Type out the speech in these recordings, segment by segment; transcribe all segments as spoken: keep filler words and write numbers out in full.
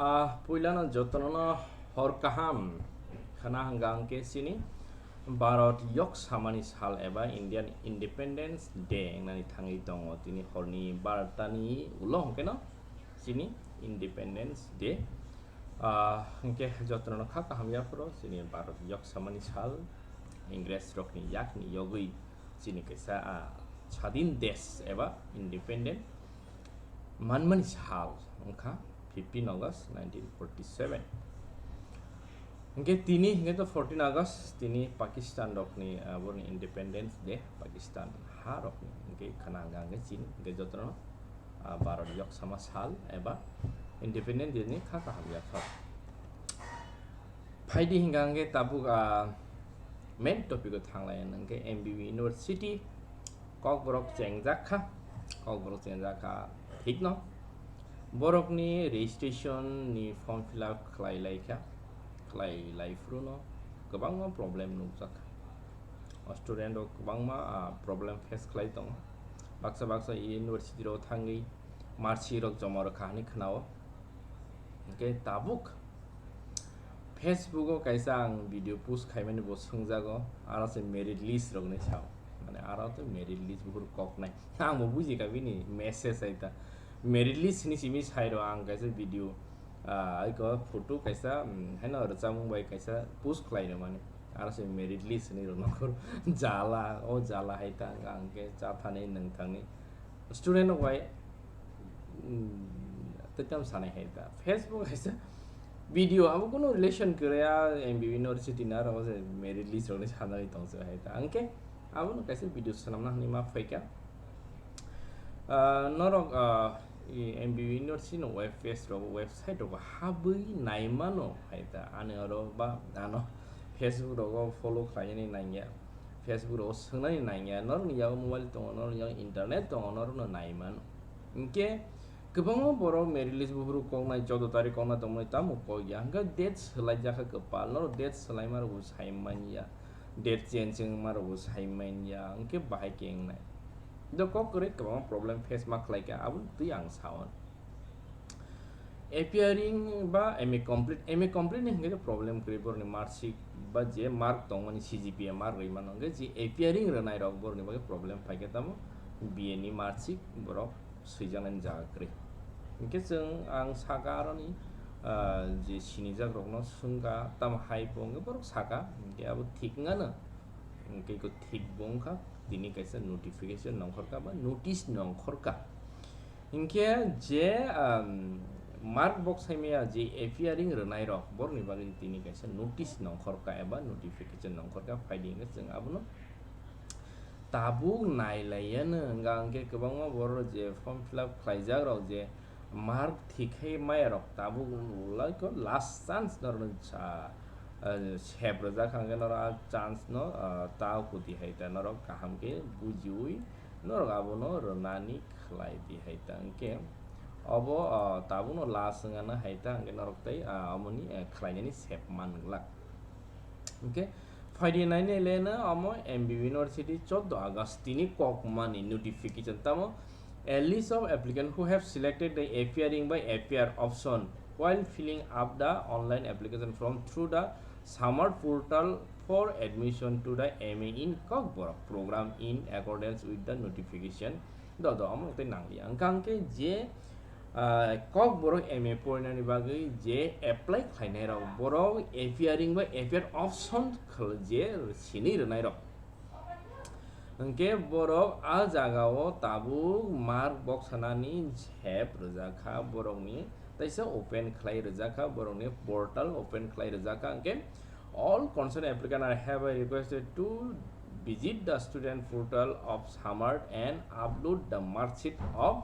Ah, puilano jotono hor kaham khna hwnkha hwnkhe chini Bharat yok samani sal eba Indian Independence Day wngnani thangwi tongo tini horni bartani ulo hwnkhe no chini Independence Day. Ah, hwnkhe jotono kha kaham yaphoro chini Bharat yok samani sal Ingres rokni yakni yogwi chini kaisa, ah, sadin desh eba independent manmani sal wngkha fifteen August nineteen forty-seven. Hwnkhe tini hwnkhe to fourteen August tini Pakistan rokni, ah, boni Independence Day, Pakistan ha rokni hwnkhe khana hwnkha hwnkhe chini hwnkhe jotono, ah, Bharat yok sama sal eba Independence Day ni kha kaham yaphar. Phaidi hingka hingke tabuk, ah, main topic o thanglai hingke M B B University Kokborok chengjak kha, Kokborok chengjak kha thik no. Borok ni registration ni form fill up khlai lai kha, khlai lai phuru no kwbangma problem nukjak kha. O student rok kwbangma, ah, problem face khlai tongo. Baksa baksa university rok thangwi marksheet rok joma rwkha hinwi khwnao. Hingke tabuk Facebook o kaisa ang video post khaimani bo swngjago, aro se merit list rokni sao. Mane aro to merit list buphuru koknai. Ang bo buji kha bini message hai ta. Merit list hinwi simi sai rw ang kaisa video, ah, aiko photo kaisa, mm, haino rwchapmung bai kaisa post khlai rw mani. Aro se merit list hinwi rw nokho jala, o jala hai ta ang khe cha thani nwng thangni. Student rok bai, mm, tei tamo sanai hai ta. Facebook hai sa video abo kuno relation kwrwi a M B B University na aro se merit list rok ni sanai tong se hai ta. Ang khe abo no kaisa video swnamna hinwi ma phai kha. Ah, norok, ah, i M B B University no web page rok, website rok habwi nai mano hai ta. Ani oro ba ano Facebook rogo follow khlainani nangya. Facebook rogo swngnani nangya. Norokni yago mobile tongo, norokni yago internet tongo, norokno nai mano. Hingke kwbangma borok merit list buphuru koknai, choudo tarik kokna tongmani tamo kokya. Hingke date swlaijak kha kwpal, norok date swlaima rokbo sai manya, date change wngma rokbo sai manya, hingke bahai khe wngnai. Do kok kwrwi kwbangma problem face ma khlai kha, aboni twi ang sao. Appearing ba M A complete, M A complete ni hingke problem kwrwi borokni marksheet ba je mark tongmani C G P A mark rwi mano, hingke je appearing rwnai rok borokni bagwi problem phai khe tamo B A ni marksheet borok swijaknani jaga kwrwi. Hingke chwng ang saka aroni, ah, je sinijak rokno swngkha tamo hai bo hingke borok saka, hingke abo thik wngano, hingke iko thik bo wngkha tini kaisa notification nongkhorkha ba notice nongkhorkha. Hinkhe je, um, mark box hai maya je appearing rwnai rok, borokni bagwi tini kaisa notice nongkhorkha eba notification nongkhorkha, phaidi hinkhe chwng abono tabuk nailaiyano, wngkha hinkhe kwbangma borok je form fill up khlaijak rok je mark thik khe maya rok tabuk like last chance norokno sa, uh, sep rwjak kha, hinkhe norok a chance no, uh, ta kuti hai ta norok kaham khe bujiui norok abono rwnani khlai di hai ta hwnkhe obo, o, tabukno last wngya na hai ta hwnkhe norok tei, a, omoni, e, khlainani sep man glak. Hwnkhe phaidi nainai le no omo M B B University choudo August tini kokmani notification tamo a list of applicants who have selected the appearing by appear option while filling up the online application form through the Samad portal for admission to the M A in Kokborok program in accordance with the notification. Do do, omo tei nanglia. Hwnkha hwnkhe je, ah, Kokborok M A porinani bagwi je apply khlainai rok, borok appearing ba appear option khwlai je sinwi rwnai rok. Hwnkhe borok a jagao tabuk mark box sanani sep rwjak kha borokni, teisa open khlai rwjak kha borokni portal open khlai rwjak kha. Hwnkhe all concerned applicant are hereby requested to visit the student portal of Samad and upload the mark sheet of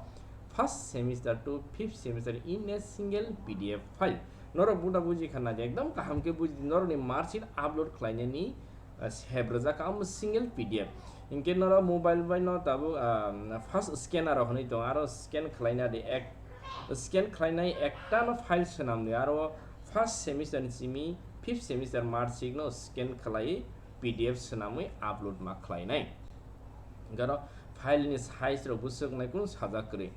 first semester to fifth semester in a single P D F file. Norok buda buji kha na je ekdom kaham khe buji di, norokni mark sheet upload khlainani, ah, sep rwjak kha omo single P D F. Hinkhe norok mobile bai no tabuk, ah, first scanner rok hinwi tongo, aro scan khlaina di ek, scan khlainai ekta no file swnam di, aro first semester ni simi fifth semester mark sheet no scan khlai P D F swnamwi upload ma khlainai. Garo file ni size rok bwswk nai kunu sajak kwrwi.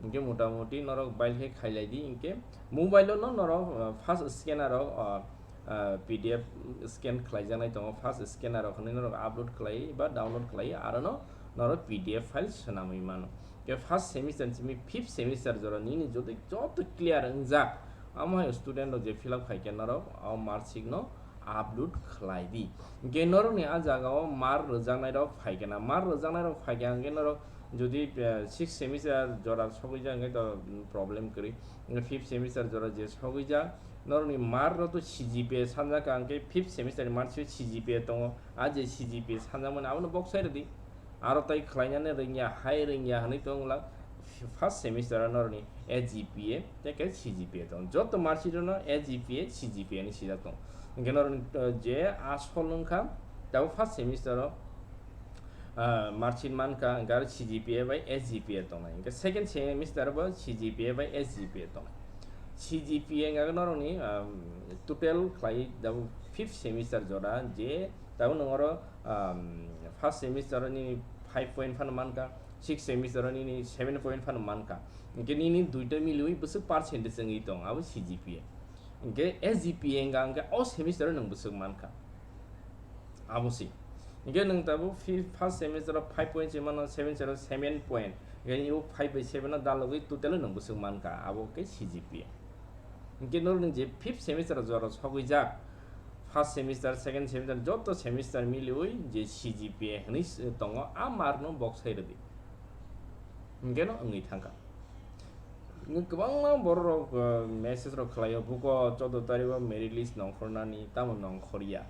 Hingke motamuti norok bail khe khailai di, hingke mobile o no norok, ah, first scanner rok, ah, ah, P D F scan khlaijaknai tongo, first scanner rok hinui norok upload khlai ba download khlai, aro no norok P D F file swnamwi mano. Hingke first semester ni simi fifth semester jora nini jodi joto clear wngjak, amo hai student rok je fill up khaikhe norok o mark sheet no upload khlai di. Hingke norokni a jaga o mark rwjaknai rok phaikhe na, mark rwjaknai rok phaikhe hingke norok jodi, eh, sixth semester jora sogwi jak hingke to, mm, problem kwrwi. Hingke fifth semester jora je sogwi jak, norokni mark rok to C G P A sanjak ka, hingke fifth semester ni mark sheet C G P A tongo, a je C G P A sanjakmani abono boksai rwdi. Aro tai khlainani rwngya, hai rwngya hinui tongla first semester o norokni S G P A tei khe C G P A tong. Joto mark sheet no S G P A, C G P A ni sijak tong. Hingke norokni, uh, je asol wngkha, tabuk first semester o, uh, mark sheet mankha, hingke aro C G P A bai S G P A tongnai. Hingke second semester bo C G P A bai S G P A tongnai. C G P A hingke norokni, um, total khlai tabuk fifth semester jora je tabuk nung oro, um, first semester o nini five point phano mankha, sixth semester o nini seven point phano mankha. Hingke nini duita miliwi bwswk percentage wngwi tong, abo C G P A. Hingke S G P A hingka hingke o semester o nwng bwswk mankha. Abo se. Hingke nwng tabuk fi-, first semester o five point se mano, seven semester o seven point. Hingke nini o five bai seven o dalogwi total o nwng bwswk mankha, abo khe C G P A. Hingke norokni je fifth semester o jora sogwi jak, first semester, second semester, joto semester miliwi je C G P A hinui s-, tongo, a mark no boksai rwdi. Hingke no wngwi thangkha. Hingke kwbangma borok rok, uh, message rok khlaio, buko choudo tarikh o merit list nongkhornani, tamo nongkhorya,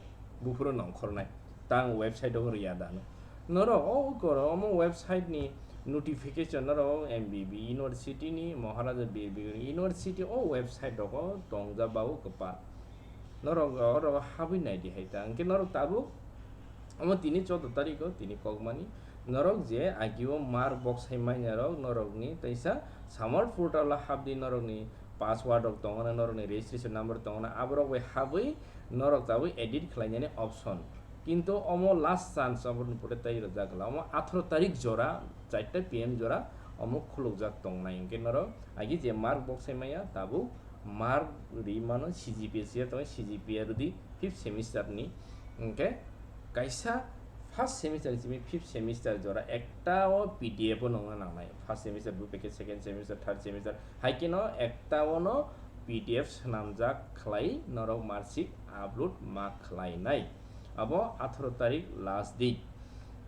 buphuru nongkhornai, tang website o rwya da no. Norok o koro omo website ni notification norok M B B University ni, Maharaja Bir Bikram University o website rogo tongjak bao kwpal. Norok oro habwi naidi hai ta. Hingke norok tabuk omo tini choudo tarikh o tini kokmani. Norok je agio mark boksai manya rok norokni teisa Samarth portal o habdi norokni password rok tongo na, norokni registration number tongo na, aborok bai habwi norok tabuk edit khlainani option. Kintu omo last chance, aboni pore tei rwjak la. Omo atharo tarik jora, charta P M jora, omo khulukjak tongnai. Hingke norok agi je mark boksai maya, tabuk mark ri mano C G P A siya tongo, C G P A rwdi fifth semester ni. Hingke kaisa first semester ni simi fifth semester jora ekta o P D F o nongna nangnai. First semester bo package, second semester, third semester, hai khe no ekta o no P D F swnamjak khlai norok mark sheet upload ma khlainai. Abo atharo tarik last date.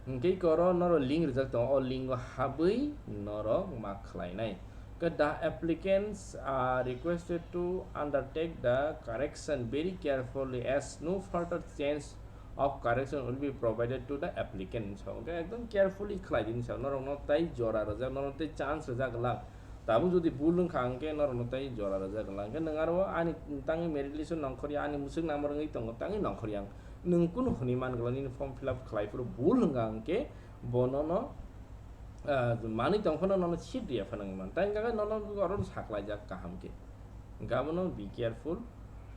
Hingke koro norok link rijak tongo, o link o habwi norok ma khlainai. Ke the applicants are requested to undertake the correction very carefully as no further chance of correction will be provided to the applicant. So, hingke ekdom carefully khlai di hinwi sa, norokno tei jora rijak, norokno tei chance rijak glak. Tabuk jodi bul wngkha hingke norokno tei jora rijak glak. Hingke nwng aro ani tangwi merit list o nongkhorya, ani mwswk number wngwi tongo, tangwi nongkhorya ang. Nwng kunu hwnwi man glak, nini form fill up khlai phuru bul wngkha hingke bono no, ah, manwi tong phano nono seat riya phano wngwi man. Tai hingke nono oro saklaijak kaham khe. Hingke abono be careful.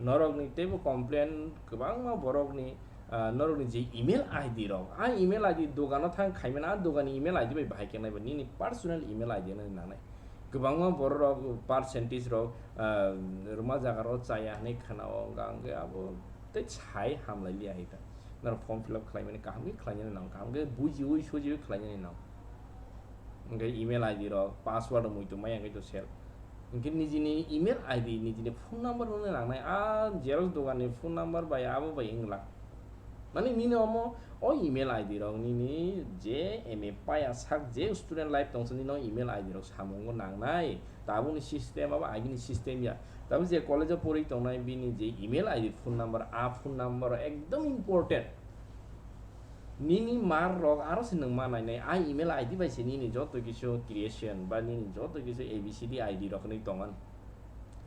Norokni teibo complain kwbangma borokni, ah, norokni je email I D rok, a email I D dogano thang khaimani, a dogani email I D bai bahai khe naiba, nini personal email I D no nangnai. Kwbangma borok rok percentage rok, ah, rwma jaga rok chaya hinwi khwnao, hingke hingke abo tei sai hamlai liya hai ta. Norok form fill up khlaimani kaham khe khlainani nang, kaham khe bujiwi sujiwi khlainani nang. Hingke email I D rok, password rok muitu maya hingke to sel. Hingke nijini email I D, nijini phone number no nangnai, a xerox dogan ni phone number bai abo bai wng glak. Mani nini omo o email I D rok, nini je M A paya sak, je student life tongsa, nini o email I D rok samungo nangnai. Tabukni system abo agini system ya. Tabuk je college o porwi tongnai bini je email I D, phone number, a phone number ekdom important. Nini mark rok aro se nwng ma nainai, a email I D bai se nini joto kisu creation ba nini joto kisu A B C D I D rok hinwi tongo.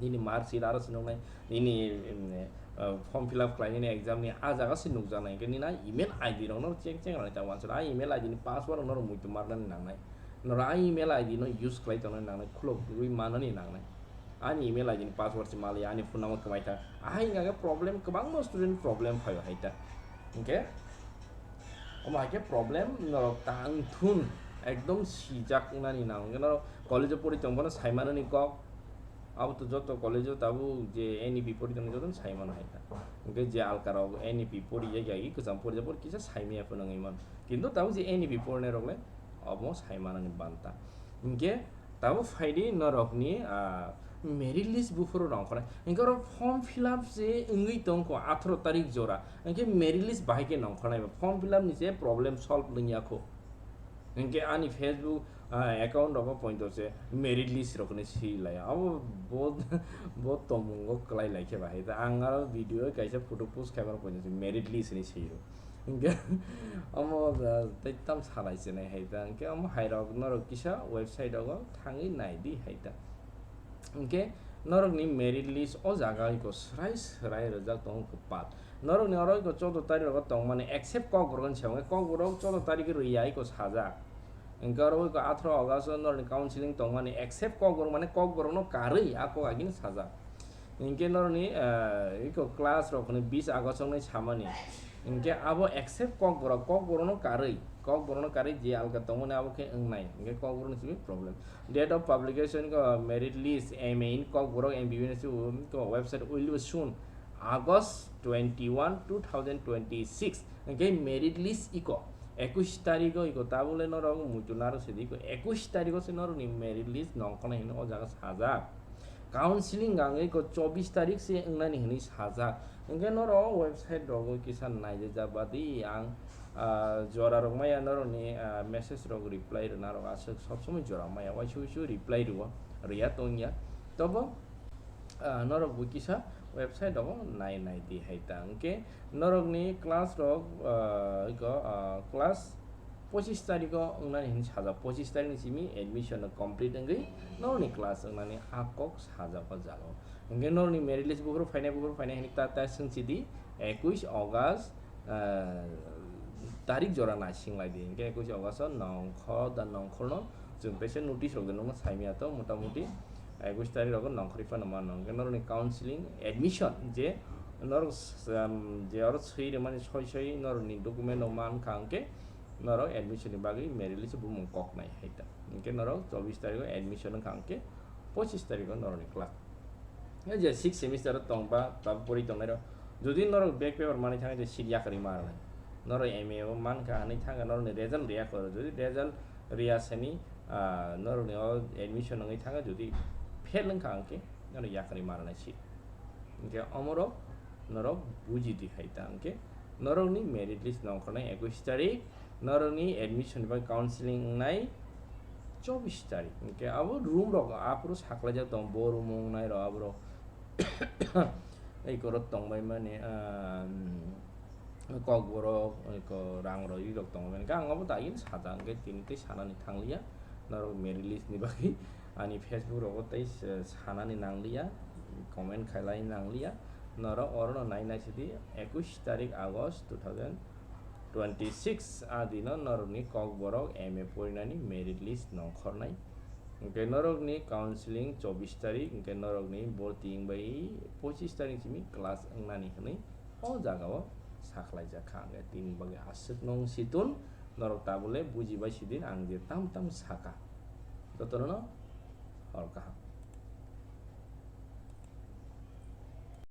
Nini mark sheet aro se nuknai, nini, em, eh, form fill up khlainani exam ni a jaga se nukjaknai, hingke nini a email I D rokno cheng cheng rwnai ta uansuk, a email I D ni password rokno rw muitu marnani nangnai, norok a email I D no use khlai tongnani nangnai, khulok rwi manani nangnai. Ani email I D ni password se maliya, ani phone number kwmai thang. Ahai hingka khe problem, kwbangma student problem phaio hai ta. Hingke omo hai khe problem norok tang thun. Ekdom sijak wngnani nang. Hwnkhe norok college-o pori tongphano saimanani kok. Abo to joto college-o tabuk je N E P pori tongmani jotono saimano hai ta. Hwnkhe je alkarok N E P pori ya, ya, i kwcham pori ya, pori kisa saimaya phano wngwi mano. Kintu tabuk je N E P porinai rok le obo saimanani banta. Hwnkhe tabuk phaidi norokni, ah, merit list buphuru nongkhornai. Hwnkhe oro form fill up se wngwi tongkho atharo tarik jora. Hwnkhe merit list bahai khe nongkhornai ba form fill up ni se problem solve wngya kho. Hwnkhe ani Facebook, ah, account rogo poito se merit list rok hinwi swi lai. Abo bo, bo tongmungo kwlai lai khe bahai. Ta ang aro video kaisa photo post khai mano poito se merit list hinwi swi rw. Hwnkhe omo, ah, tei tam salai se nai hai ta. Hwnkhe omo hai rok norok kisa website rogo thangwi nai di hai ta. Hwnkhe norokni merit list o jaga iko swrai swrai rwjak tongo kwpal. Norokni oro iko choudo tarik rogo tongmani except Kokborok ni se, hwnkhe Kokborok choudo tarik rwya iko sajak. Hwnkhe oro iko atharo August o norokni counseling tongmani except Kokborok, mane Kokborokno karwi a kok agini sajak. Hwnkhe norokni, eh, iko class rok hwnwi bis August o wngnai samani. Hwnkhe abo except Kokborok, Kokborokno karwi, Kokborokno karwi je alka tongmani abo khe wngnai, hwnkhe Kokborokni simi problem. Date of publication ko merit list M A in Kokborok M B B ni simi ko website will be soon, August twenty-one, two thousand twenty-six. Hwnkhe merit list iko ekush tarikh o iko tabule norok muitu naro sidi iko ekush tarikh o se norokni merit list nongkhornai hinwi o jaga sajak. Counseling ang iko chobbish tarikh se wngnani hinwi sajak. Hwnkhe norok website rogo kisa naijajak badi ang, ah, jora rok maya norokni, ah, message rok reply rwna rok aswk sob somoi jora maya, waisa waisa reply rwo, rwya tongya. Tobo, ah, norok bo kisa website rogo nai nai di hai ta. Hwnkhe norokni class rok, ah, iko, ah, class pochis tarikh o wngnani hinwi sajak, pochis tarikh ni simi admission no complete wngwi norokni class wngnani a kok sajak o jaga o. Hwnkhe norokni merit list buphuru phainai, buphuru phainai hinwi ta, ta swngchidi ekush August, ah, tarikh jora naising lai di. Hwnkhe ekush August o nongkhor da nongkhorno chwng teisa notice rok de nokno saimya to, motamuti ekush tarikh rogo nongkhorwi phano mano. Hwnkhe norokni counseling admission je norok s-, um, je oro swi rwmani soi soi norokni document rok mankha hwnkhe norok admission ni bagwi merit list o bumung koknai hai ta. Hwnkhe norok chobbish tarikh o admission wngkha hwnkhe pochis tarikh o norokni class. Hwnkhe je sixth semester o tongba tabuk pori tongnai rok, jodi norok back paper manwi thangkhe je seat yakarwi ma rwnai. Norok M A o mankha hwnwi thangkha norokni result rwya kho, jodi result rwya sani, ah, norokni o admission wngwi thangkha, jodi fail wngkha hwnkhe norok yakarwi ma rwnai seat. Hwnkhe omorok norok buji di hai ta hwnkhe norokni merit list nongkhornai ekush tarikh, norokni admission bai counseling wngnai chobbish tarikh. Hwnkhe abo room rok aphuru saklaijak tongo, bo room wngnai rok aborok ei korok tongbai mani, ah, Kokborok, eko rang rwi rok tongbai mani. Hwnkhe ang abo dagini sajak hwnkhe tini tei sanani thangliya norok merit list ni bagwi. Ani Facebook rogo tei se-, sanani nangliya, comment khailai nangliya. Norok orono nai naisidi ekush tarikh August two thousand twenty-six a dino norokni Kokborok M A porinani merit list nongkhornai. Hwnkhe norokni counseling chobbish tarikh, hwnkhe norokni bhorti wngbai pochis tarikh simi class wngnani hwnwi o jagao sakhlaijak kha. Hwnkhe tini bagwi aswk nung situn norok tabule bujibai sidin ang je tam tam saka. Jotono no hor kaham.